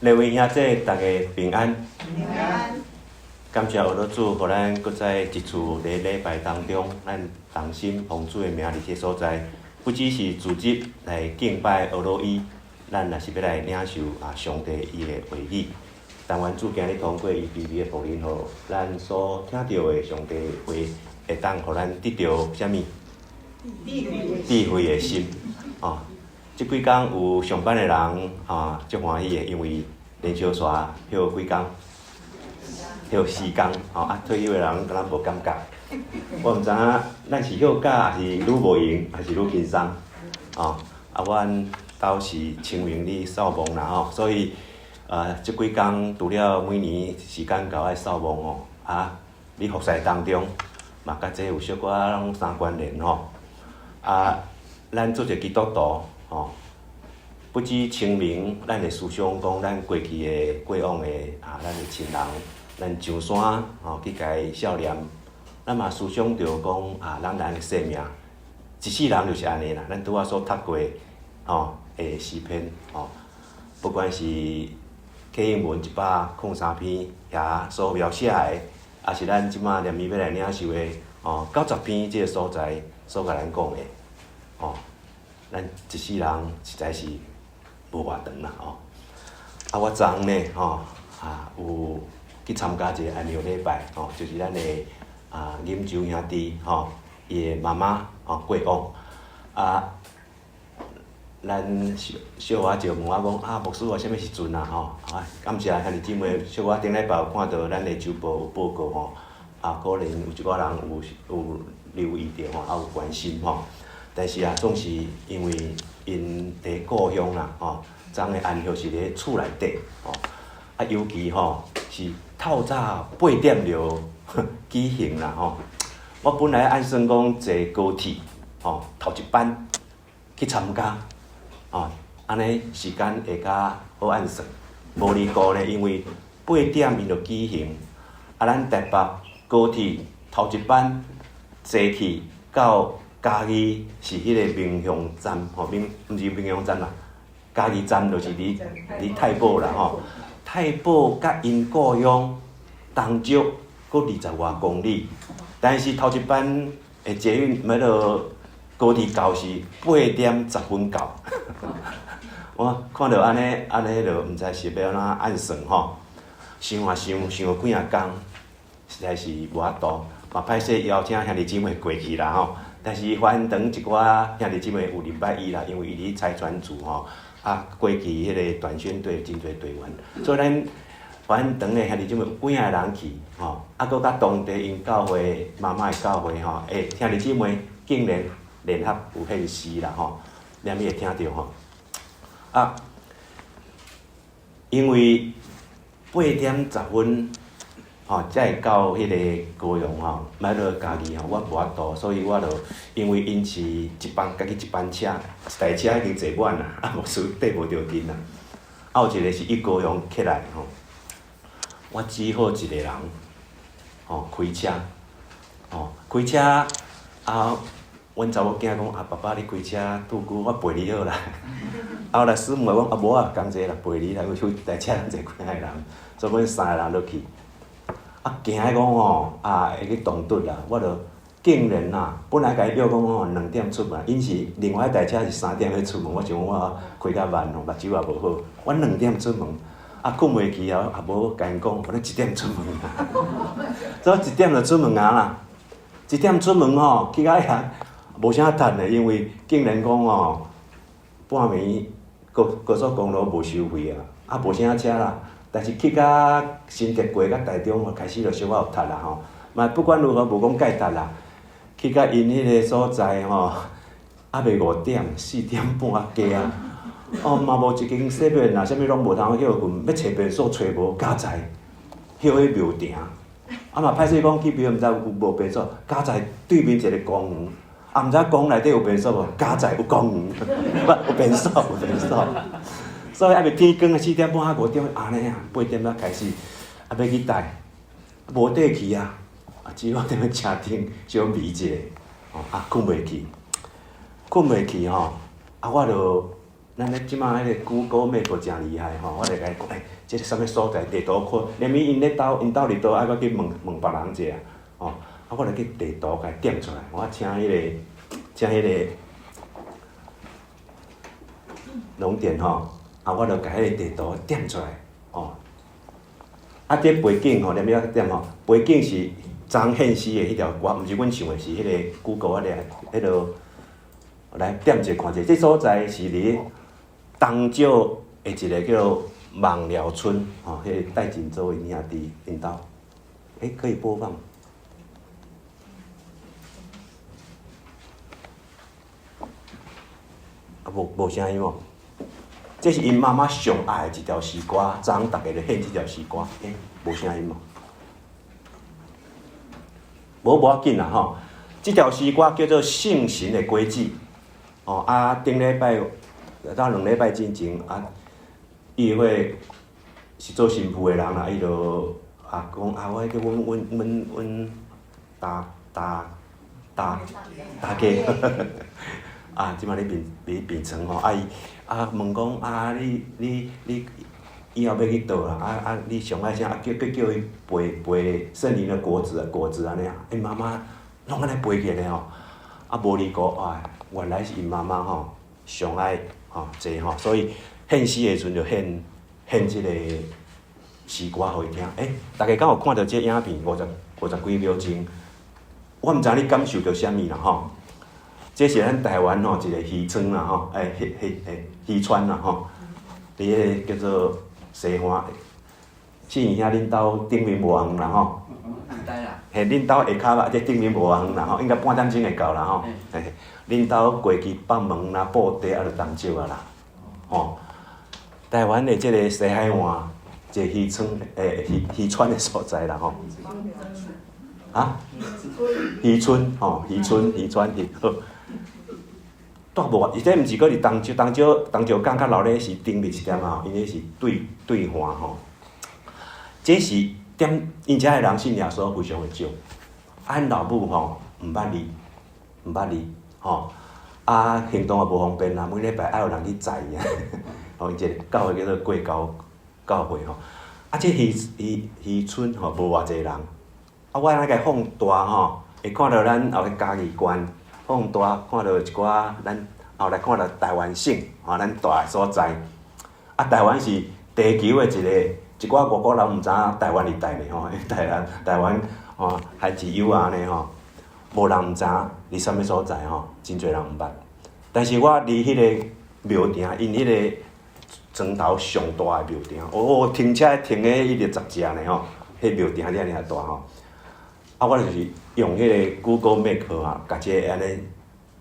各位兄弟，大家平安。平安。感謝阿主，予咱閣再一次佇禮拜當中，咱同心奉主的名佇這所在，不只是組織來敬拜阿羅伊，咱也是欲來領受上帝伊的話語。但願主今日通過伊卑微的僕人，予咱所聽著的上帝話，會當予咱得著啥物？智慧的心。哦，這幾工有上班的人啊，足歡喜的，因為連續煞歇幾工，歇四工，吼啊，退休的人敢若無感覺。我毋知影咱是歇假，抑是愈無閒，抑是愈輕鬆。哦，啊，阮兜是清明咧掃墓啦吼，所以這幾工除了每年時間到愛掃墓吼，啊，佇服侍當中嘛，佮這有小可攏相關聯吼。啊，咱做一個基督徒吼，不止清明，咱會思想講咱過去的過往的啊，咱的親人，咱上山吼去共伊孝念，咱嘛思想著講啊，咱人的生命，一世人就是按呢啦。咱拄仔所讀過吼的詩篇吼，不管是啟應文103篇遐所描寫的，抑是咱這馬連暝欲來領受的吼90篇這个所在所共咱講的，吼，咱一世人實在是無偌長啦吼。啊，我昨昏呢吼啊有去參加一个安息禮拜吼，就是咱的錦州兄弟吼，伊的媽媽吼過往啊，咱小小可就問我講啊，牧師我啥物時陣啊吼？啊，感謝兄弟姊妹，小可頂禮拜有看著咱的週報有報告吼，啊，可能有一寡人有留意著吼，啊有關心吼。但是啊，總是因為𪜶佇故鄉啦吼，昨昏的安息是佇厝內底吼，啊，尤其吼是透早八點就舉行啦吼。我本來按算講坐高鐵吼，頭一班去參加，吼，按呢時間會較好按算。無離過呢，因為八點𪜶就舉行，啊，咱台北高鐵頭一班坐去到嘉義是彼个民雄站吼，民毋是民雄站啦，嘉義站就是佇太保啦吼。太保佮𪜶故鄉東石閣20外公里，但是頭一班的捷運彼落高鐵到是8點10分到。我看著按呢按呢，就毋知是欲按怎按算吼。想啊想，想了幾仔工，實在是無法度。嘛歹勢邀請兄弟姊妹過去啦吼。但是翻轉一寡兄弟姊妹有禮拜一啦，因為伊佇財傳組吼，啊過去彼个短宣隊真濟隊員，所以咱翻轉的兄弟姊妹有幾仔个人去吼，啊，閣佮當地𪜶教會媽媽的教會吼，欸，兄弟姊妹竟然聯合有獻詩啦吼，連暝會聽著吼。啊，因為8點10分吼，才會到彼个高雄吼，佇彼个嘉義吼，我無法度，所以我就因為𪜶是一班家己一班車，一台車已經坐滿啦，啊，牧師綴無著陣啦。啊，有一个是伊高雄起來吼，我只好一个人吼開車，吼開車啊，阮查某囝講啊，爸爸你開車拄久，我陪你好啦。啊，後來師母講啊，無啊，仝齊啦，陪你啦，因為一台車攏坐幾仔個人，所以阮三个人落去。啊，驚講吼，啊會去撞拄啦，我就竟然啊，本來共伊約講吼2點出門，𪜶是另外一台車是3點欲出門，我想講我開較慢吼，目睭也無好，我兩點出門，啊睏袂去啊，也無共𪜶講，我咧一點出門啊，所以一點就出門啊啦，一點出門吼，去到遐無啥趁的，因為竟然講吼，半暝高速公路無收費啊，啊無啥車啦。但是去到新竹過到台中，開始就小可有塞啦吼。嘛不管如何，無講蓋塞啦。去到𪜶彼个所在吼，猶未5點，4點半仔加啊。哦，嘛無一間 seven 啊，啥物攏無通歇睏，欲揣便所揣無，佳哉歇佇廟埕。啊嘛歹勢講去廟，毋知有無便所。佳哉對面一个公園，啊毋知公園內底有便所無？佳哉有公園，無有便所，有便所。所以猶未天光啊，4點半仔5點按呢啊，8點才開始，啊欲去佇，無地去啊，啊只好踮咧車頂小糜一下，吼啊睏袂去，睏袂去吼，啊我就咱咧這馬彼個 Google Map 誠厲害吼，我就共伊講，欸，這個啥物所在？地圖看，連伊𪜶咧兜，𪜶兜佇佗愛閣去問問別人者吼，啊，我就去地圖共伊點出來，我請彼個，請彼個龍點吼，啊，我就共彼個地圖點出來，吼。啊，這背景吼，連物仔點吼，背景是昨昏獻詩的彼條歌，毋是阮唱的，是彼個 Google 彼个，彼落來點一下看者，這所在是佇東石的一个叫網寮村，吼，彼个戴錦州𪜶兄弟𪜶兜，欸，可以播放。啊，無無聲音無？這是𪜶媽媽上愛的一條詩歌，昨昏逐家就獻這條詩歌，欸，無聲音無？無無要緊啦吼，這條詩歌叫做《聖神的軌跡》，哦，啊，頂禮拜到兩禮拜進前啊，伊會是做神父的人啦，伊就啊講啊，我叫阮阮阮阮大大大大家，啊，這擺咧病佇病床吼，啊伊啊問講啊，你你你以後欲去佗啦？啊啊，你上愛啥？啊叫欲叫伊背背聖靈的果子果子按呢啊？𪜶媽媽攏按呢背起來吼，啊無離過啊，原來是𪜶媽媽吼上愛吼這吼，所以獻詩的時陣就獻獻這個詩歌予伊聽。欸，大家敢有看著這影片五十五十幾秒鐘？我毋知你感受著啥物啦吼。這是咱台灣吼一個漁村啦吼，欸，彼彼欸漁村啦吼，佇彼個叫做西岸，信義兄恁兜頂面無遠啦吼。嘿，恁兜下跤啊，這頂面無遠啦吼，應該半點鐘會到啦吼。嘿，恁兜過去北門啦、布袋啊，就東石啊啦，吼。台灣的這個西海岸一個漁村，欸，漁漁村的所在啦吼。啊？漁村吼，漁村漁村漁好。蹛無，伊這毋是閣佇東石，東石東石港較鬧熱是頂面一點仔，𪜶彼是對對岸吼。這是點，𪜶遮的人信耶穌非常的少。啊，𪜶老母吼毋捌字，毋捌字吼。啊，行動也無方便啦，每禮拜愛有人去載伊啊。吼，𪜶一个教會叫做過高教會吼。啊，這漁漁漁村吼無偌濟人。啊，我按呢共放大吼，會看著咱後個嘉義縣。放大看著一寡，咱後來看著台灣省，吼，咱蹛的所在。啊，台灣是地球的一個，一寡外國人毋知影台灣佇佗呢吼，台灣台灣吼，還是有按呢吼，無人毋知影佇啥物所在吼，真濟人毋捌。但是我佇彼个廟埕，𪜶彼个磚頭上大的廟埕，哦，停車停个一直十只呢吼，彼廟埕遮爾大吼。啊，我就是用彼个 Google Map 啊，共這个按呢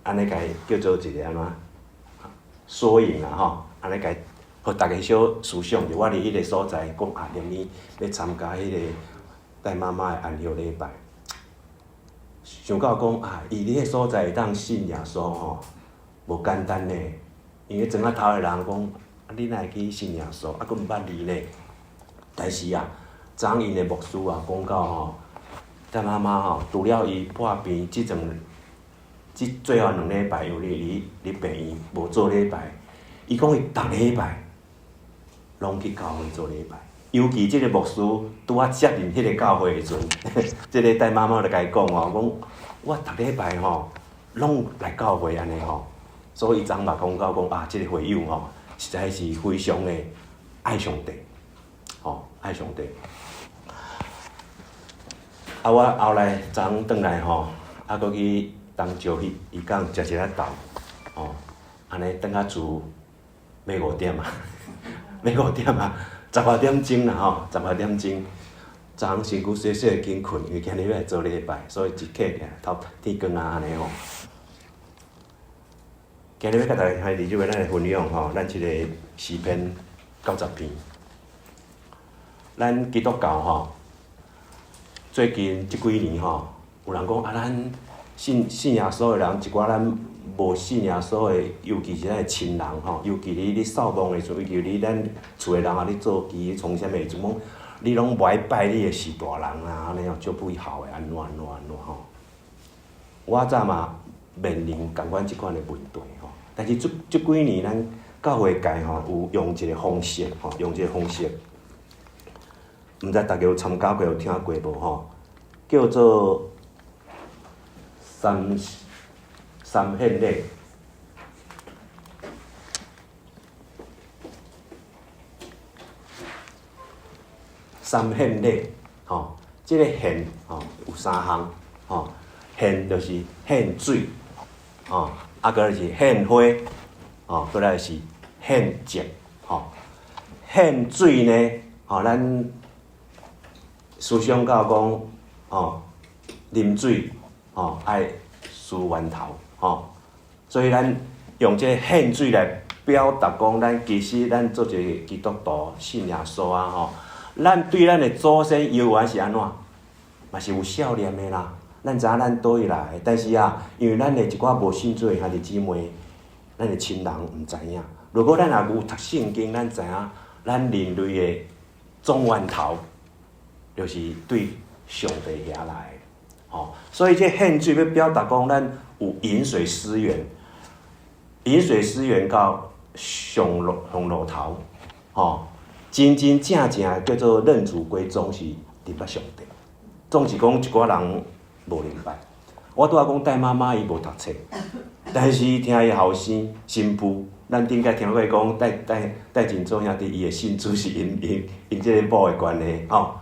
按呢共伊叫做一个按怎縮影啊吼，按呢共予逐家小思想著，我佇彼个所在講啊，連伊欲參加彼個帶媽媽的安息禮拜，想到講啊，伊佇彼個所在會當信耶穌吼，無簡單呢。因為莊仔頭的人講，啊，你哪會去信耶穌？啊，閣毋捌字呢？但是啊，昨𪜶的牧師啊，講到吼。戴媽媽吼，除了伊破病這陣，這最後兩禮拜，因為佇佇病院無做禮拜，伊講伊逐禮拜攏去教會做禮拜。尤其這個牧師拄仔接任彼个教會的時陣，這个戴媽媽就共伊講哦，講我逐禮拜吼攏來教會按呢吼，所以昨嘛講到講啊，這个會友吼實在是非常的愛上帝，吼愛上帝。啊！我後來昨昏轉來吼，啊，閣去東石去漁港食一下晝，吼，按呢轉到厝欲五點啊，欲五點啊，十外點鐘啦吼，十外點鐘。昨昏身軀細細緊睏，因為今日欲來做禮拜，所以一起來頭天光啊按呢吼。今日欲共大家兄弟姊妹咱來分享吼，咱這個詩篇九十篇，咱基督教吼。最近這幾年吼，有人講啊，咱信信耶穌的人，一寡咱無信耶穌的，尤其是咱的親人吼，尤其你咧掃墓的時陣，尤其你咱厝的人啊，咧做乩創啥物的時陣，講你攏無愛拜你的序大人啊，按呢哦，足不孝的，按怎按怎按怎吼。我早嘛面臨仝款這款的問題吼，但是這這幾年咱教會界吼有用一个方式吼，用一个方式，毋知大家有參加過、有聽過無吼？叫做三三獻禮。三獻禮，吼，這个獻吼有三項，吼，獻就是獻水，吼，啊，閣來是獻花，吼，閣來是獻祭，吼。獻水呢，吼，咱思想到講，吼，啉水，吼，愛思源頭，吼，所以咱用這个獻水來表達講，咱其實咱做一个基督徒信耶穌啊，吼。咱對咱的祖先猶原是按怎，嘛是有思念的啦。咱知影咱佗位來，但是啊，因為咱的一寡無信主的兄弟姊妹，咱的親人毋知影。如果咱若有讀聖經，咱知影咱人類的總源頭，就是對上帝遐來的。吼，所以這獻水欲表達講，咱有飲水思源，飲水思源到上路上路頭，吼。真真正正叫做認祖歸宗是認捌上帝，總是講一寡人無明白。我拄仔講戴媽媽伊無讀冊，但是聽伊後生新婦，咱頂擺聽過講戴戴戴進祖兄弟伊的信主是𪜶𪜶𪜶這个某的關係吼，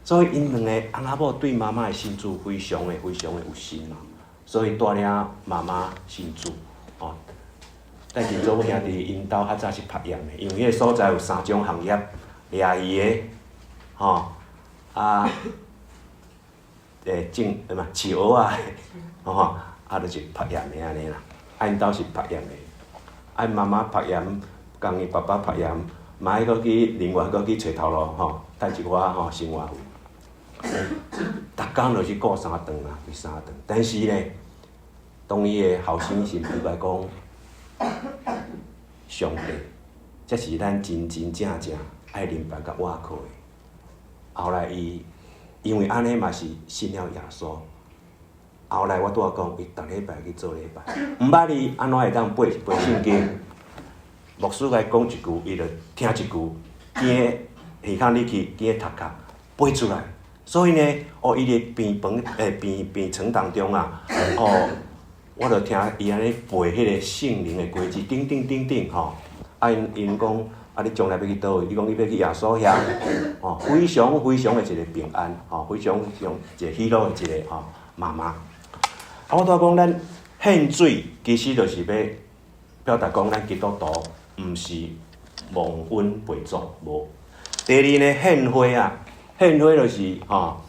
所以𪜶兩个翁仔某對媽媽的信主非常的非常的有心啊，所以帶領媽媽信主吼。戴進祖兄弟𪜶兜較早是曝鹽的，因為彼个所在有三種行業，掠魚的，吼，啊，種，毋飼蚵仔的，吼，啊，就是曝鹽的按呢啦。啊，𪜶兜是曝鹽的，啊，𪜶媽媽曝鹽，共伊爸爸曝鹽，嘛愛閣去另外閣去揣頭路，吼，趁一寡吼生活費。逐工就是顧三頓啊，對三頓。但是呢，當伊的後生神父來講，上帝，才是咱真真正正愛認捌佮倚靠的。後來伊因為按呢嘛是信了耶穌。後來我拄仔講，伊逐禮拜去做禮拜，毋捌伊按怎會當背背聖經？牧師共伊講一句，伊就聽一句，見耳孔入去，見頭殼背出來。所以呢，哦，伊佇病房病病床當中啊，哦。我就聽伊按呢背彼個聖靈的果子，頂頂頂頂吼。啊，𪜶𪜶講，啊，你將來欲去佗位？伊講伊欲去耶穌遐，吼，非常非常的一个平安，吼，非常非常一個喜樂的一個吼媽媽。啊，我拄仔講咱獻水，其實就是欲表達講咱基督徒毋是忘恩背祖，無。第二呢，獻花啊，獻花就是吼，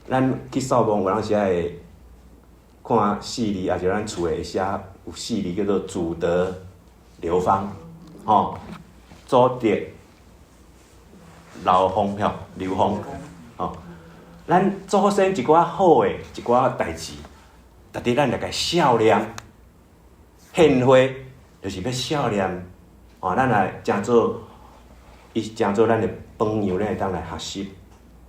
咱去掃墓有當時會看四字，抑是咱厝會寫有四字叫做祖德流芳，吼，祖德流芳，吼，流芳，吼，咱祖先一寡好的一寡代誌，值得咱來共思念。獻花就是欲思念，吼，咱來誠做，伊誠做咱的榜樣，咱會當來學習，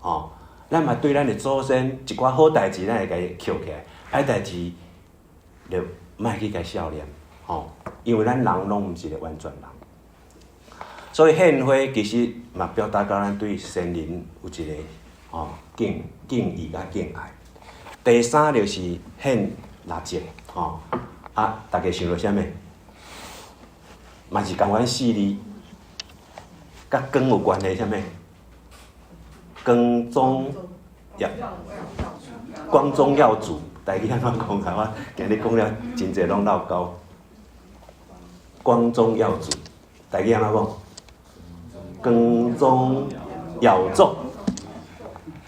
吼。咱嘛對咱的祖先一寡好代誌，咱會共伊抾起來。歹代誌就莫去共思念，吼，因為咱人攏毋是一個完全人，所以獻花其實嘛表達到咱對先人有一個吼敬敬意佮敬愛。第三就是獻蠟燭，吼，啊，大家想著啥物？嘛是仝款四字，佮光有關係啥物？光宗耀光宗耀祖。台語按怎講啊？我今日講了真濟攏落溝。光宗耀祖，台語按怎講？光宗耀祖。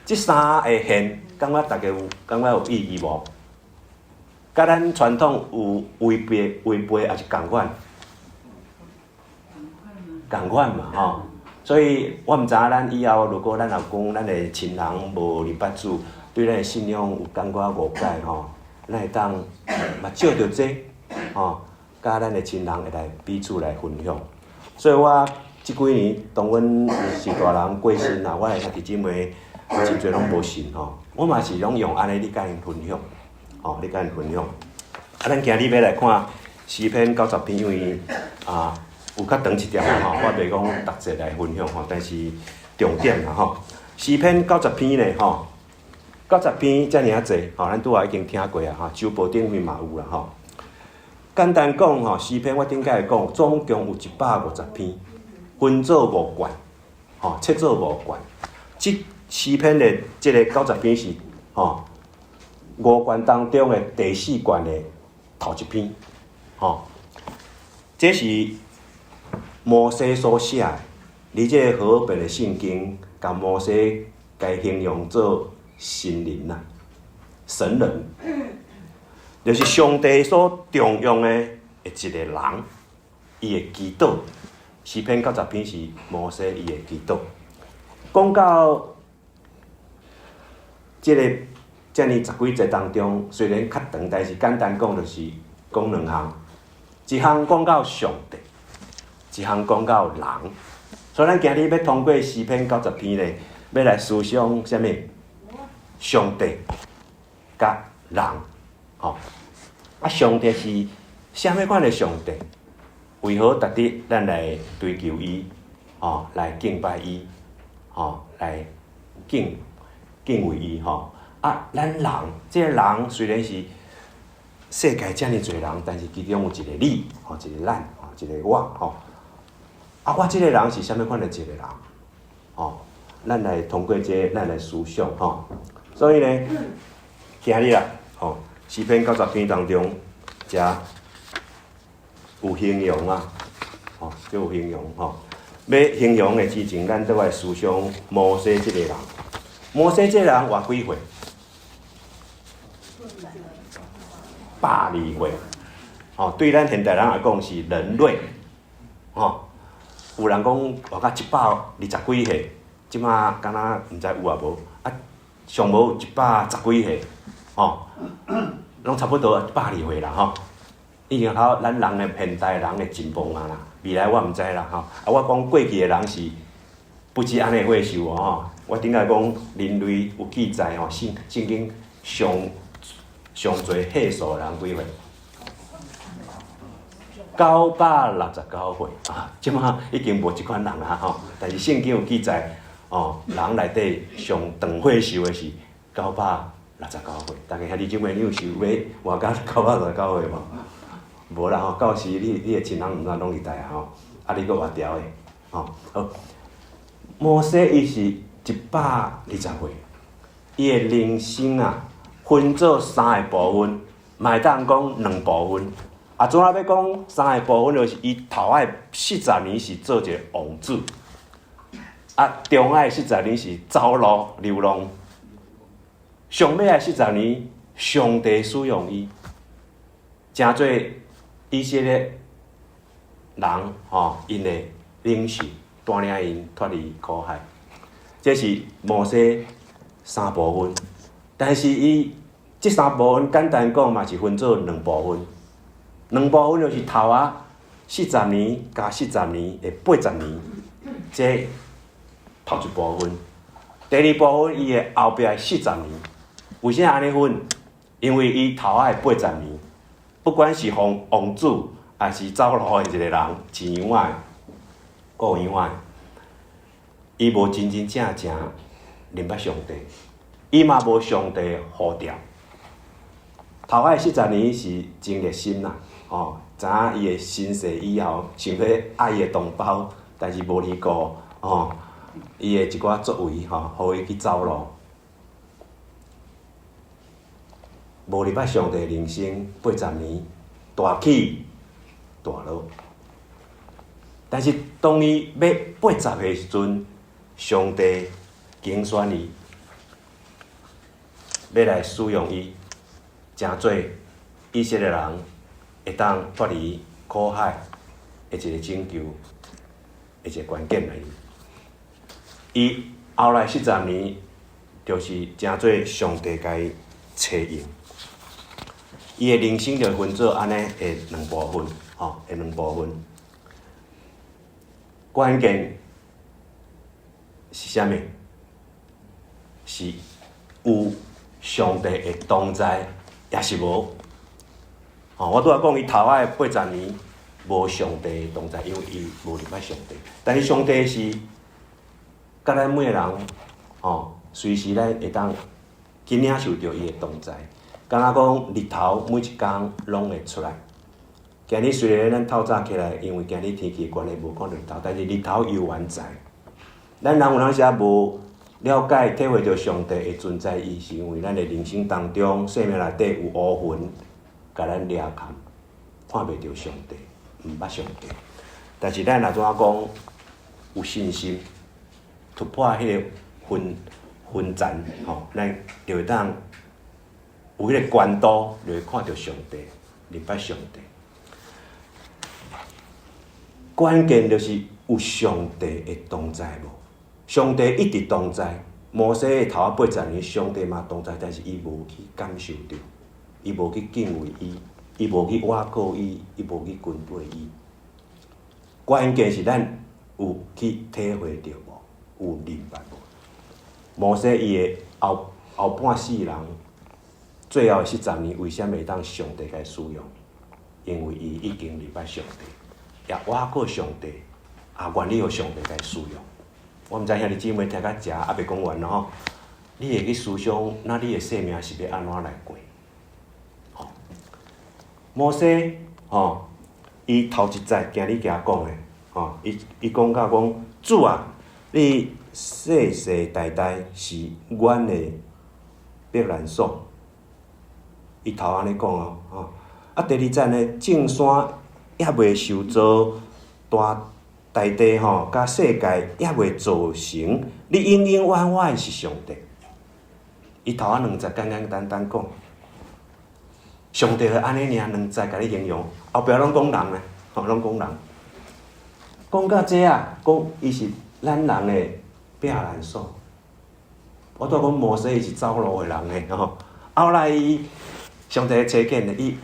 這三個獻，感覺大家有感覺有意義無？佮咱傳統有違背違背，抑是仝款？仝款嘛，吼。所以我毋知影咱以後，如果咱若講咱的親人無認捌主，對咱的信仰有感覺誤解吼，咱會當嘛借著這吼，佮咱的親人會來彼此來分享。所以我這幾年當阮是大人過身啊，我的兄弟姊妹真濟攏無信吼，我嘛是攏用按呢咧佮𪜶分享，吼，咧佮𪜶分享。啊，咱今日欲來看詩篇九十篇，因為啊，有較長一點吼，我袂講逐節來分享吼，但是重點啦吼。詩篇九十篇咧吼，九十篇遮爾仔濟吼，咱拄仔已經聽過啊吼，周報頂面嘛有啦吼。簡單講吼，詩篇我頂擺講，總共有150篇，分做五卷，吼，切做五卷。這詩篇的這个九十篇是吼五卷當中的第四卷的頭一篇，吼。這是摩西所寫的，而這个和合本的聖經，共摩西共形容做神人啊，神人，就是上帝所重用的一个人，伊的祈禱。詩篇九十篇是摩西伊的祈禱。講到這个遮爾十幾節當中，雖然較長，但是簡單講就是講兩項，一項講到上帝，一項講到人。所以咱今日欲通過詩篇九十篇咧，欲來思想啥物？上帝佮人，吼。啊，上帝是啥物款的上帝？為何值得咱來追求伊？吼，來敬拜伊，吼，來敬畏伊，吼。啊，咱人，這个人雖然是世界遮爾濟人，但是其中有一個你，吼，一個咱，吼，一個我，吼。啊，我這个人是啥物款的一個人？吼，咱來通過這個，咱來思想，吼。所以呢，今日啦，吼，詩篇九十篇當中，遮有形容啊，吼，這有形容吼。欲形容的之前，咱都愛思想摩西這个人。摩西這个人活幾歲？120歲。吼，對咱現代人來講是人類，吼。有人講活到120幾歲，這馬敢若毋知有抑無？啊，上無110幾歲，吼，攏差不多120歲啦，吼。已經到咱人的現代人的進步啊啦，未來我毋知啦，吼。啊，我講過去的人是不止按呢歲數哦，吼。我頂擺講人類有記載吼，聖經上上濟歲數的人幾歲？969歲啊！這馬已經無這款人啊吼，但是聖經有記載哦，人內底上長歲數的是969歲。大家兄弟姊妹，你有想欲活到969歲無？無啦吼，到時你的親人毋知攏佇佗啊吼，啊你閣活著的吼。好，摩西伊是120歲，伊的人生啊，分做三个部分，嘛會當講兩部分。啊，怎啊欲講三个部分，就是伊頭仔四十年是做一个王子，啊，中仔四十年是走路流浪，上尾仔四十年，上帝使用伊，成做以色列人吼，𪜶的領袖，帶領𪜶脫離苦海。這是摩西三部分，但是伊這三部分簡單講嘛是分做兩部分。兩部分就是頭仔四十年加四十年的80年，這頭一部分。第二部分伊的後壁四十年，為啥按呢分？因為伊頭仔的八十年，不管是王王子，抑是走路的一個人，飼羊仔的、顧羊仔的，伊無真真正正認捌上帝，伊嘛無上帝呼召。頭仔四十年是真熱心啦，吼，知影伊的身世以後，想欲愛伊的同胞，但是無去顧，吼，伊的一寡作為，吼，予伊去走路，無入捌上帝人生八十年大起大落。但是當伊欲80歲時陣，上帝揀選伊，欲來使用伊，成做以色列人會當脫離苦海的一個拯救的一個關鍵來。伊後來四十年，就是成做上帝共伊差用。伊的人生就分做按呢的兩部分，吼，的兩部分。關鍵是啥物？是有上帝的同在，抑是無？吼，我拄仔講伊頭仔的八十年，無上帝的同在，因為伊無認捌上帝。但是上帝是佮咱每个人吼，隨時咱會當去領受著伊的同在。敢若講日頭每一工攏會出來。今日雖然咱透早起來，因為今日天氣的關係無看著日頭，但是日頭猶原在。咱人有當時仔無了解、體會著上帝的存在，伊是因為咱的人生當中、生命內底有烏雲，共咱掠崁，看袂著上帝，毋捌上帝。但是咱若怎講有信心，突破彼个雲雲層，吼，咱就會當有彼个關度，就會看著上帝，認捌上帝。關鍵就是有上帝的同在無？上帝一直同在，摩西的頭仔80年，上帝嘛同在，但是伊無去感受著，伊無去敬畏伊，伊無去倚靠伊，伊無去跟隨伊。關鍵是咱有去體會著無？有認捌無？摩西伊的後後半世人，最後的40年，為啥物會當上帝共使用？因為伊已經認捌上帝，也倚靠上帝，也願意予上帝共使用。我毋知兄弟姊妹聽到遮猶未講完咯吼，你會去思想，那你的生命是欲按怎來過？吼，摩西吼，伊頭一節今日共講的，吼，伊伊講到講主啊，你世世代代是阮的避難所。伊頭按呢講哦，吼，啊，第二節呢，眾山猶未受造，大大地吼，佮世界猶未造成，你永永遠遠是上帝。伊頭仔兩節簡簡單單講，上帝就按呢爾兩節共你形容，後壁攏講人呢，吼，攏講人。講到這啊，講伊是咱人的避難所。我拄講摩西伊是走路的人呢，吼。後來伊上帝差遣的，伊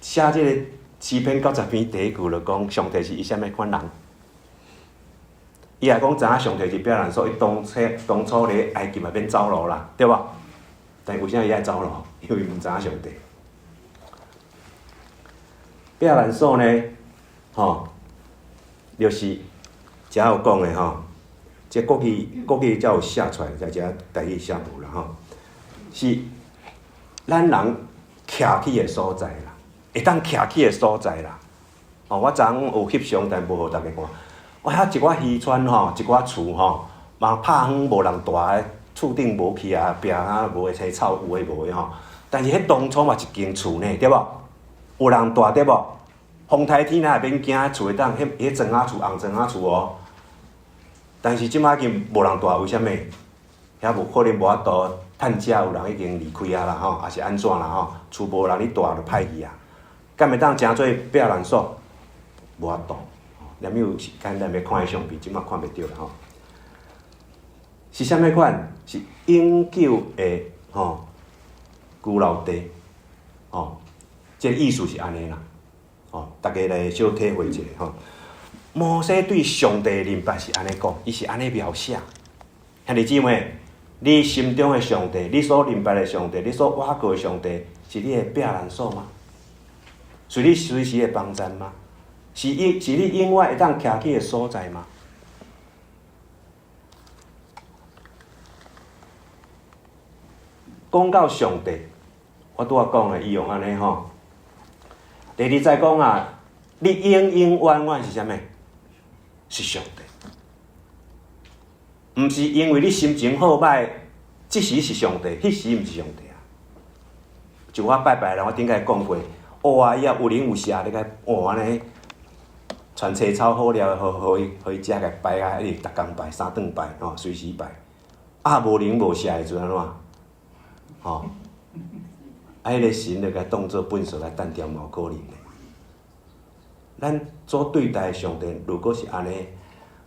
寫這个詩篇90篇第一句就講，上帝是伊啥物款人？伊若講知影上帝是避難所，伊當初當初佇埃及嘛免走路啦，對無？但為啥伊愛走路？因為毋知影上帝。避難所呢，吼，就是遮有講的吼，這國語國語才有寫出來，在遮台語寫無啦吼。是咱人徛起的所在啦，會當徛起的所在啦。哦，我昨昏有翕相，但無予大家看。我遐一寡漁村吼，一寡厝吼，嘛拍遠無人蹛，厝頂無去啊，壁啊無的青草有的無的吼。但是彼當初嘛一間厝呢，對無？有人蹛對無？風颱天咱也免驚，厝會當彼彼磚仔厝紅磚仔厝哦。但是這擺已經無人蹛，為啥物？遐無可能無法度趁食，有人已經離開啊啦吼，抑是按怎啦吼？厝無人咧蹛就歹去啊。敢會當成做避難所？無法度。連有時間咱欲看彼相片，這擺看袂著啦吼。是啥物款？是永久的吼居留地吼。這个意思是按呢啦，吼，大家來小體會一下吼。摩西對上帝的認捌是按呢講，伊是按呢描寫。兄弟姊妹，你心中的上帝，你所認捌的上帝，你所倚靠的上帝，是你的避難所嗎？是你隨時的幫贊嗎？是伊是你永遠會當徛起的所在嗎？講到上帝，我拄仔講的，伊用按呢吼。第二節講啊，你永永遠遠是啥物？是上帝，毋是因為你心情好䆀，這時是上帝，彼時毋是上帝啊。就我拜拜人，我頂擺講過，哇，伊也有靈有邪，你共哇按呢，傳青草好了，予予伊予伊食，共拜啊，一直逐工拜，三頓拜，吼，隨時拜。啊，無靈無邪的時陣按怎？吼，啊，彼个神就共當做糞埽來擲掉嘛有可能的。咱所對待上帝，如果是按呢，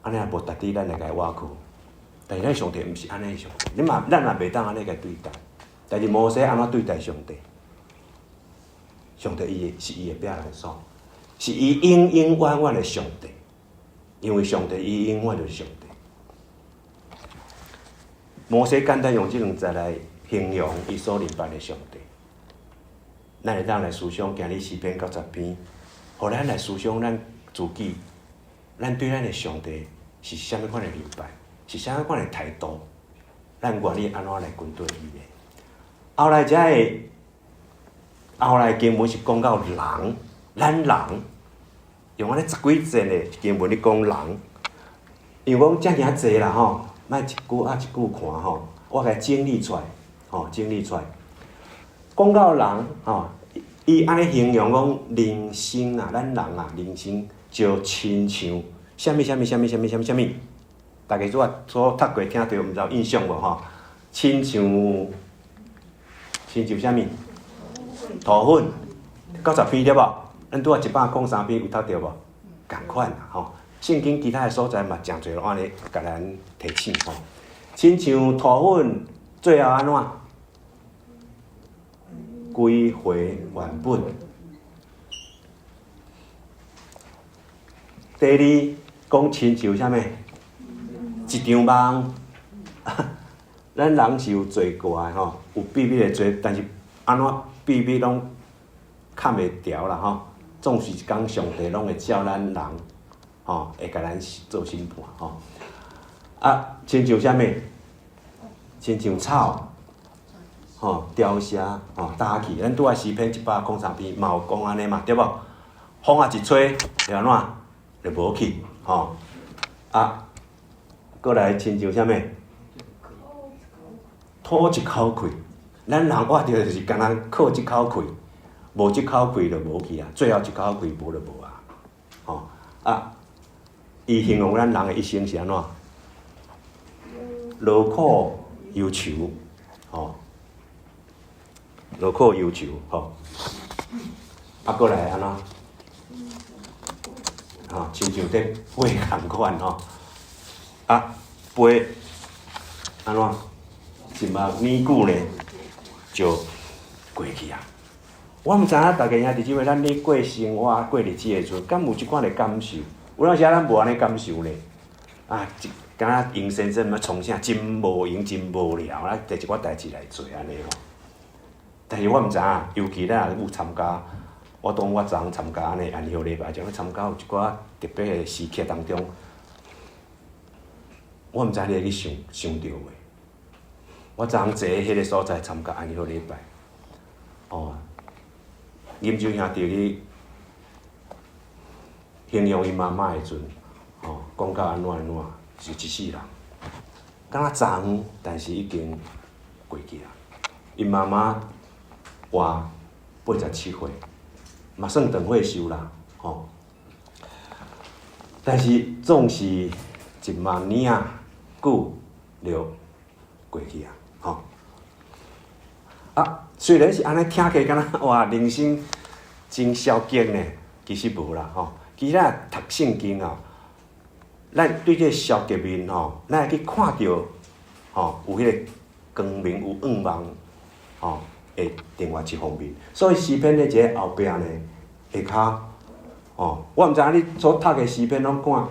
按呢也無值得咱來共伊倚靠。但是咱上帝毋是按呢上帝，你嘛咱嘛袂當按呢共對待。但是摩西按怎對待上帝？上帝伊的是伊的避難所，是伊永永遠遠的上帝。因為上帝伊永遠就是上帝。摩西簡單用這兩節來形容伊所認捌的上帝。咱會當來思想，今日詩篇90篇，予咱來思想，咱自己，咱對咱的上帝是啥物款的禮拜，是啥物款的態度？咱願意按怎來跟綴伊呢？後來遮的後來經文是講到人，咱人用按呢十幾節的經文咧講人，因為講遮爾濟啦吼，莫一句仔一句看吼，我共整理出來，吼，整理出來。講到人吼，伊按呢形容講人生啊，咱人啊，人生就親像啥物啥物啥物啥物啥物啥物，大家所所讀過聽著，毋知有印象無吼？親像親像啥物？塗粉，90篇對無？咱拄仔103篇有讀著無？仝款啦吼。聖經其他的所在嘛，誠濟攏按呢共咱提醒吼。親像塗粉，最後按怎？歸回原本。第二，講親像啥物？一場夢。咱人是有罪過的吼，有秘密的罪，但是按怎秘密攏崁袂牢啦吼。總是一工上帝攏會照咱人，吼，會共咱做審判吼。啊，親像啥物？親像草，吼，凋謝，吼，焦去。咱拄仔詩篇103篇嘛有講按呢嘛，對無？風仔一吹，就按怎？就無去，吼。啊，閣來親像啥物？吐一口氣，咱人活著就是敢若靠這口氣，無這口氣就無去啊，最後一口氣無就無啊，吼啊！伊形容咱人的一生是按怎？勞苦憂愁，吼，勞苦憂愁，吼。啊，閣來按怎？吼，親像佇飛仝款吼，啊，飛按怎？一目年久呢，就過去啊！我毋知影大家兄弟姊妹，咱咧過生活、過日子的時陣，敢有這款的感受？有當時咱無按呢感受呢？啊，一敢若閒先生欲創啥，真無閒，真無聊啊！提一寡代誌來做按呢吼。但是我毋知影，尤其咱若有參加，我當我昨昏參加按呢安息禮拜，將參加有一寡特別的時刻當中，我毋知你會去想想著袂？我昨昏坐佇彼个所在參加安息禮拜，哦，飲酒兄弟去形容𪜶媽媽的時陣，哦，講到按怎按怎，是一世人，敢若昨昏，但是已經過去啊。𪜶媽媽活87歲，嘛算長歲壽啦，吼。但是總是一萬年仔久就過去啊。吼啊，雖然是按呢聽起來，敢若哇，人生真消極呢，其實無啦吼。其實咱讀聖經哦，咱對這個消極面吼，咱會去看著吼，有彼個光明，有盼望吼，的另外一方面。所以詩篇咧一个後壁呢，下跤吼，我毋知影你所讀的詩篇攏看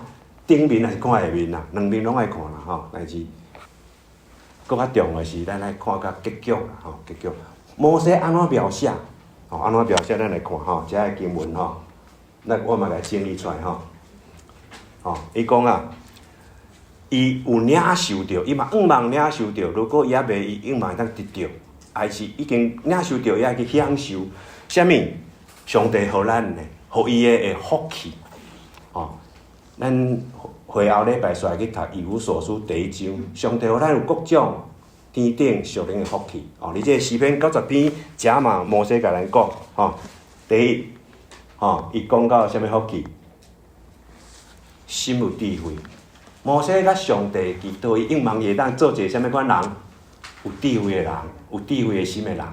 頂面還是看下面啦，兩面攏愛看啦吼。但是閣較重要的是，咱愛看較結局啦吼，結局。摩西按怎描寫？吼，按怎描寫？咱來看吼，遮个經文吼，咱我嘛來整理出來吼。吼，伊講啊，伊有領受著，伊嘛向望領受著。如果伊猶未，伊向望會當得著，還是已經領受著，伊愛去享受啥物？上帝予咱的，予伊的福氣。吼，咱會後禮拜煞去讀以弗所書第一章，上帝予咱有各種天頂屬靈的福氣。哦，佇這個詩篇90篇，遮嘛摩西共咱講，吼，第一，吼，伊講到啥物福氣？心有智慧。摩西佮上帝祈禱，伊向望伊會當做一個啥物款人？有智慧的人，有智慧的心的人。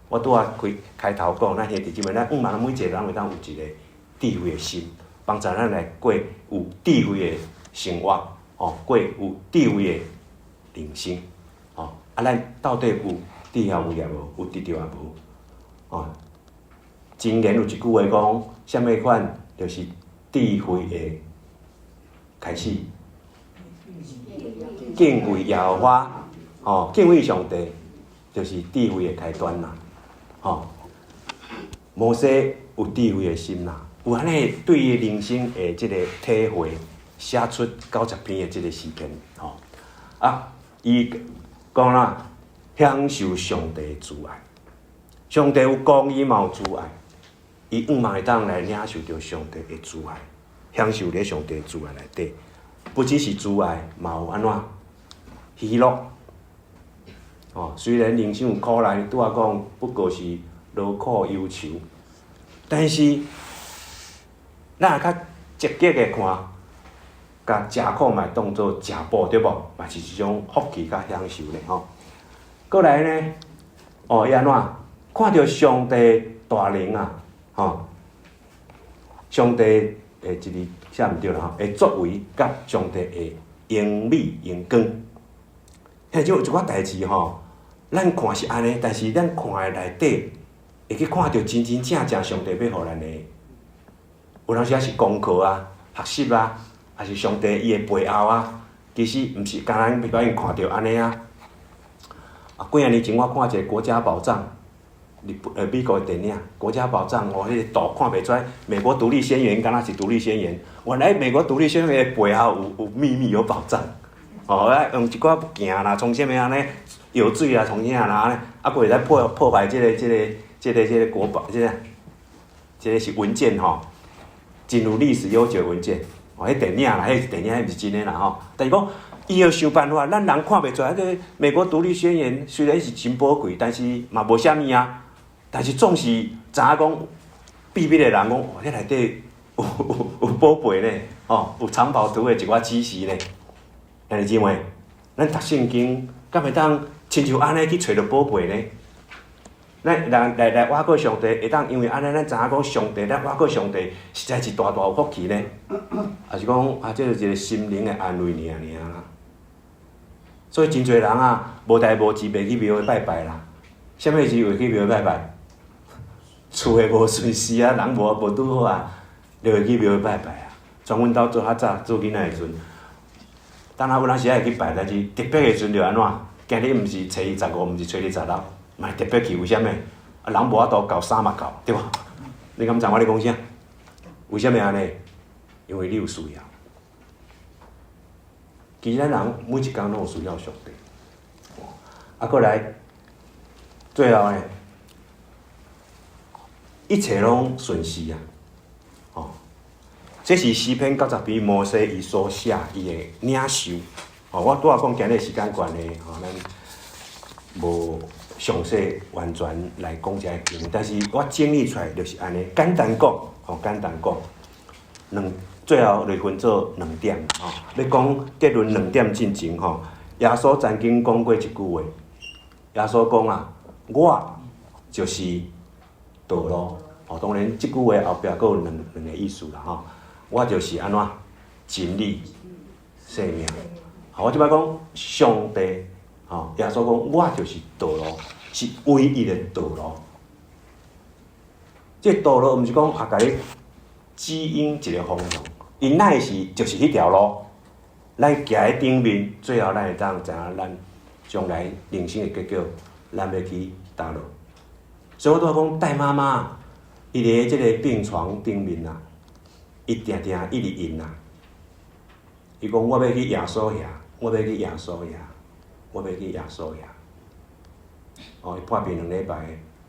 我拄仔開開頭講，咱兄弟姊妹，咱向望每一個人會當有一個智慧的心，幫助咱來過有智慧的生活，吼，過有智慧的人生，吼。啊，咱到底有智慧也無？有得著也無？吼。箴言有一句話講，啥物款就是智慧的開始。敬畏耶和華，吼，敬畏上帝，就是智慧的開端啦，吼。摩西有智慧的心啦，有按呢對伊人生的這个體會，寫出九十篇的這个詩篇，吼。啊，伊講啦，享受上帝慈愛，上帝有公義嘛有慈愛，伊向望會當來領受著上帝的慈愛，享受咧上帝慈愛內底，不只是慈愛，嘛有按怎喜樂。哦，雖然人生有苦難，拄仔講不過是勞苦憂愁，但是咱若較積極的看，共食苦嘛當做食補，對無？嘛是一種福氣佮享受咧吼。閣來呢，哦，伊按怎看著上帝大能啊，吼，上帝的一字寫毋對啦吼，的作為佮上帝的榮美榮光，彼種一寡代誌吼，咱看是按呢，但是咱看的內底，會去看著真真正正上帝欲予咱的。有當時仔是功課啊、學習啊，抑是上帝伊的背後啊，其實毋是干焦咱欲看著按呢啊。啊，幾仔年前我看一个國家寶藏，日本美國的電影《國家寶藏》，哦，彼個圖看袂出來，美國獨立宣言敢若是獨立宣言，原來美國獨立宣言的背後有秘密有寶藏。哦，啊，用一寡物件啦，創啥物按呢，藥水啊，創啥啦按呢，啊，閣會使破壞這个國寶，這個是文件吼。真有歷史悠久的文件，哦，彼電影啦，彼是電影，彼毋是真的啦吼。但是講，伊會想辦法，咱人看袂出來。彼個美國獨立宣言雖然是真寶貴，但是嘛無啥物啊。但是總是知影講，秘密的人講，哦，彼內底有寶貝呢，哦，有藏寶圖的一寡知識呢。兄弟姊妹，咱讀聖經，敢會當親像按呢去揣著寶貝呢？咱來來來倚靠上帝，會當因為按呢，咱知影講上帝，咱倚靠上帝，實在是大大有福氣呢。抑是講啊，這是一个心靈的安慰爾爾啦。所以真濟人啊，無代無誌袂去廟會拜拜啦。啥物時會去廟會拜拜？厝的無順時啊，人無拄好啊，就會去廟會拜拜啊。從阮兜做較早做囡仔的時陣，當然有當時仔會去拜，但是特別的時陣就按怎？今日毋是初二十五，毋是初二十六。嘛特別去，為啥物？啊，人無法度夠，衫嘛夠，對無？你敢知我咧講啥？為啥物按呢？因為你有需要。其實咱人每一工攏有需要上帝。啊，閣來，最後呢，一切攏順時啊！哦，這是詩篇九十篇摩西伊所寫伊的領受。哦，我拄仔講今日時間關係，吼，咱無詳細完全來講這个經，但是我整理出來就是按呢，簡單講，吼，簡單講，最後就分做兩點，吼，欲講結論兩點進前，吼，耶穌曾經講過一句話，耶穌講啊，我就是道路，哦，當然這句話後壁閣有兩個意思啦，吼，我就是按怎真理、生命，好，我這擺講上帝。吼，耶穌講，我就是道路，是唯一的道路。這道路毋是講啊，共你指引一個方向，伊乃是就是彼條路。咱行佇頂面，最後咱會當知影咱將來人生的結果，咱欲去佗落。所以我拄仔講，戴媽媽，伊佇這个病床頂面啊，伊定定一直應啊。伊講我欲去耶穌遐，我欲去耶穌遐。我欲去耶穌遐，哦，伊破病兩禮拜，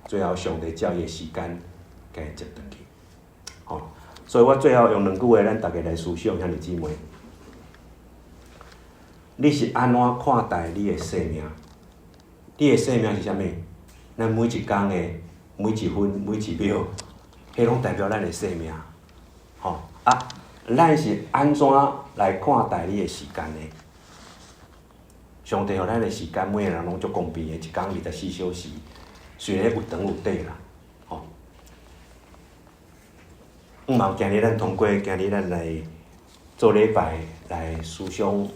最後上帝照伊的時間，共伊接轉去，吼，所以我最後用兩句話，咱逐家來思想，兄弟姊妹，你是按怎看待你的生命？你的生命是啥物？咱每一工的每一分每一秒，彼攏代表咱的生命，吼啊！咱是按怎來看待你的時間的？上帝予咱的時間，每个人攏足公平的，一工24小時，雖然有長有短啦，吼。毋嘛，今日咱通過今日咱來做禮拜來思想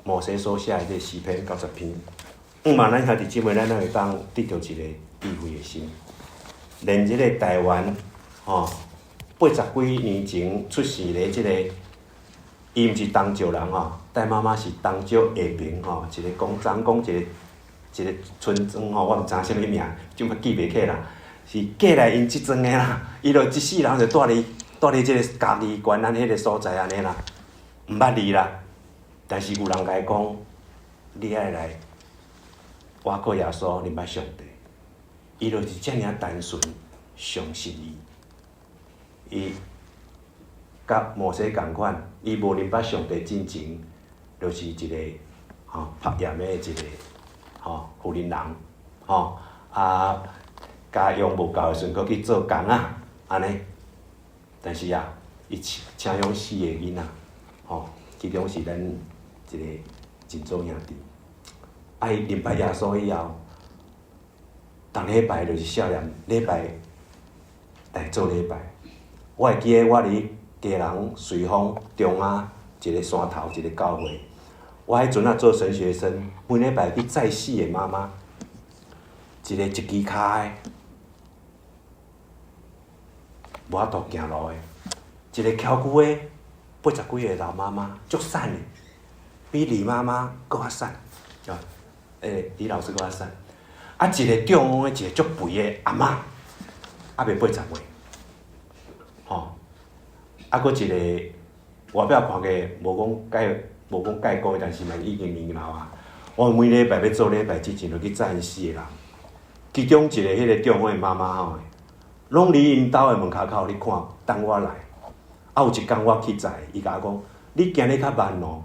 摩西所寫的這詩篇九十篇。毋嘛，咱兄弟姊妹，咱會當得著一个智慧的心。連這个台灣，吼，80幾年前出世的這个，伊毋是東石人吼，戴媽媽是東石下爿吼，一个講長講一個村莊吼，我毋知啥物名，這擺記袂起啦。是過來𪜶這莊的啦，伊就一世人就蹛佇蹛佇這个嘉義縣咱彼个所在按呢啦，毋捌字啦。但是有人共伊講，你愛來倚靠耶穌，認捌上帝。伊就是遮爾單純，相信伊。伊佮摩西仝款，伊無認捌上帝進前，就是一个吼拍鹽的一個吼婦人人，吼啊家用無夠的時陣，閣去做工仔，按呢。但是啊，伊請請養四个囡仔，吼，其中是咱一个真祖兄弟。啊，伊認捌耶穌以後，逐禮拜就是少年禮拜來做禮拜。我會記得我佇基隆瑞豐中仔一個山頭一個教會，我彼陣仔做神學生，每禮拜去載四个媽媽，一個一支跤的，無法度行路的，一個蹺久的80幾歲老媽媽，足瘦的，比李媽媽閣較瘦，啊，李老師閣較瘦。啊，一個中風的，一個足肥的阿嬤，猶未80歲，吼。啊，閣一個外表看過無講介無講介高，但是嘛已經年老啊。我每禮拜欲做禮拜之前，就去載𪜶四個人。其中一個彼個中風的媽媽吼，攏佇𪜶兜的門跤口咧看，等我來。啊，有一工我去載，伊共我講：你行得較慢哦。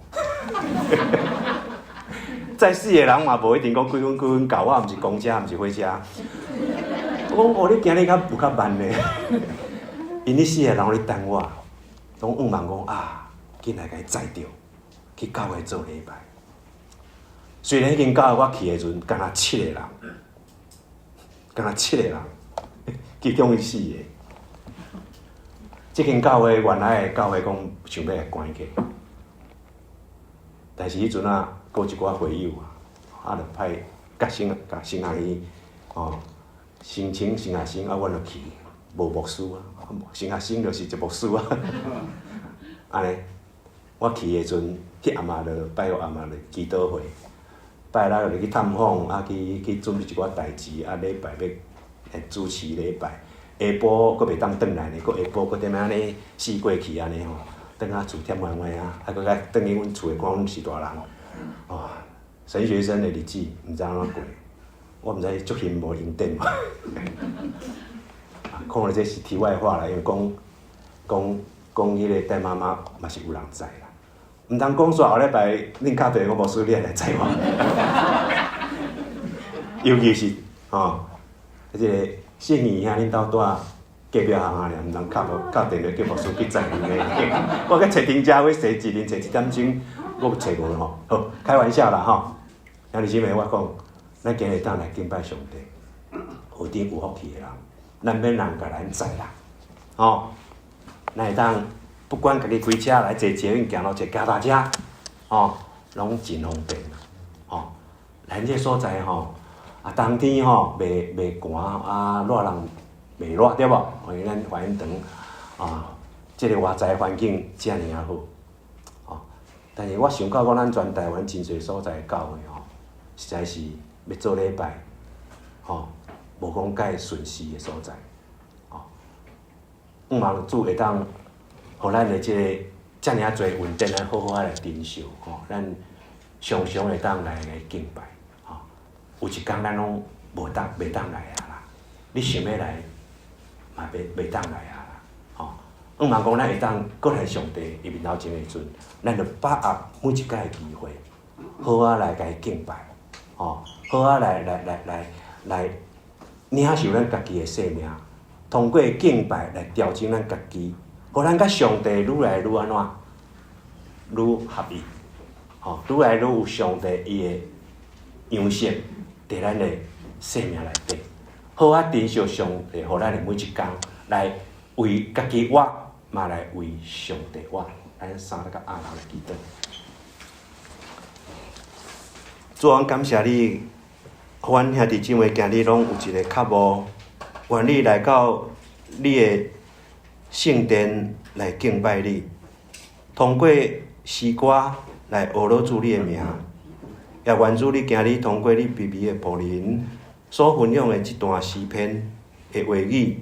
載四個人嘛，無一定講幾分幾分到，我毋是公車，毋是火車。我講哦，你行得較有較慢呢。𪜶彼四個人咧等我，攏向望講啊，緊來共伊載著，去教會做禮拜。雖然彼間教會我去的時陣，敢若七個人，敢若七個人，其中伊四個。這間教會原來的教會講想欲來關起，但是彼陣啊，閣有一寡會友啊，啊，就派佮神佮神學院哦，申請神學生啊，阮就去，無牧師啊，神學生就是一牧師啊，按呢，我去的時陣，彼暗仔就拜六暗仔就祈禱會，拜六就去探訪，啊去去準備一寡代誌，啊禮拜欲主持禮拜，下晡閣袂當轉來呢，閣下晡閣踮按呢四過去按呢吼，轉啊厝忝歪歪啊，啊閣較轉去阮厝的看阮是大人，哦，神學生的日子毋知按怎過，我毋知足興無閒電無，可能這是題外話啦，因為講講講彼个戴媽媽嘛是有人載啦，毋通講煞後禮拜恁敲電話牧師你會來載我，尤其是吼，這个信義兄恁兜住隔壁巷仔爾，毋通敲敲電話叫牧師去載恁咧。我去揣停車位，踅一輪踅一點鐘，閣揣無吼。好，開玩笑啦吼。兄弟姊妹，我講，咱今日當來敬拜上帝，何等有福氣的人，咱免人共咱載啦，吼。咱會當不管家己開車來坐捷運、行路、坐腳踏車，吼，攏真方便吼。咱這所在吼，啊冬天吼袂袂寒，啊熱人袂熱對無？因為咱懷恩堂啊，這个外在環境遮爾仔好，吼。但是我想到講，咱全台灣真濟所在教會吼，實在是欲做禮拜，吼，無講介順時的所在，吼。向望主會當，予咱的這个遮爾仔濟恩典，咱好好仔來珍惜，吼。咱常常會當來來敬拜，吼。有一工咱攏無當袂當來啊啦，你想欲來嘛袂袂當來啊啦，吼。向望講咱會當閣來上帝伊面頭前的時陣，咱就把握每一擺的機會，好仔來共伊敬拜，吼，好仔來來來來來領受咱家己的生命，通過敬拜來調整咱家己，予咱佮上帝愈來愈按怎，愈合一，吼，愈來愈有上帝伊的樣式佇咱的生命內底，好仔珍惜上帝，予咱的每一工來為家己活，嘛來為上帝活。咱三個阿來祈禱。主啊，感謝你，予阮兄弟姊妹今日攏有一个腳步，願意來到你的聖殿來敬拜你，通過詩歌來呵咾主你的名，也願主你今日通過你卑微的僕人所分享的這段詩篇的話語，予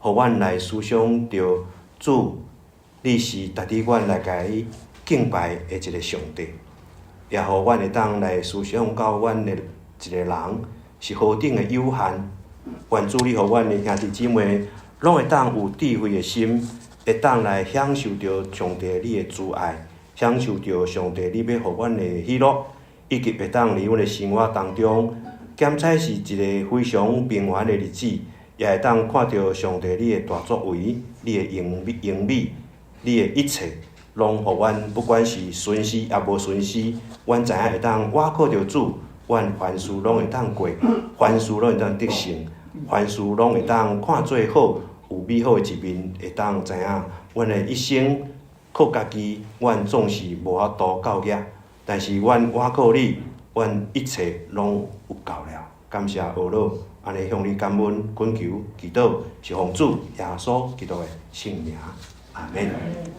阮來思想著主，你是值得阮來共你敬拜的一个上帝，也予阮會當來思想到阮的一个人是何等的有限。願主你予阮的兄弟姊妹攏會當有智慧的心，會當來享受著上帝你的慈愛，享受著上帝你欲予阮的喜樂，以及會當佇阮的生活當中，減彩是一个非常平凡的日子，也會當看著上帝你的大作為，你的榮美、榮美，你的一切，攏予阮不管是順時抑無順時，阮知影會當倚靠著主，阮凡事攏會當過，凡事攏會當得勝，凡事攏會當看做好，有美好的一面，會當知影阮的一生靠家己，阮總是無法度到遐，但是阮倚靠你，阮一切攏有夠了。感謝阿老，按呢向你感恩、懇求、祈禱，是奉主耶穌基督的聖名，阿門。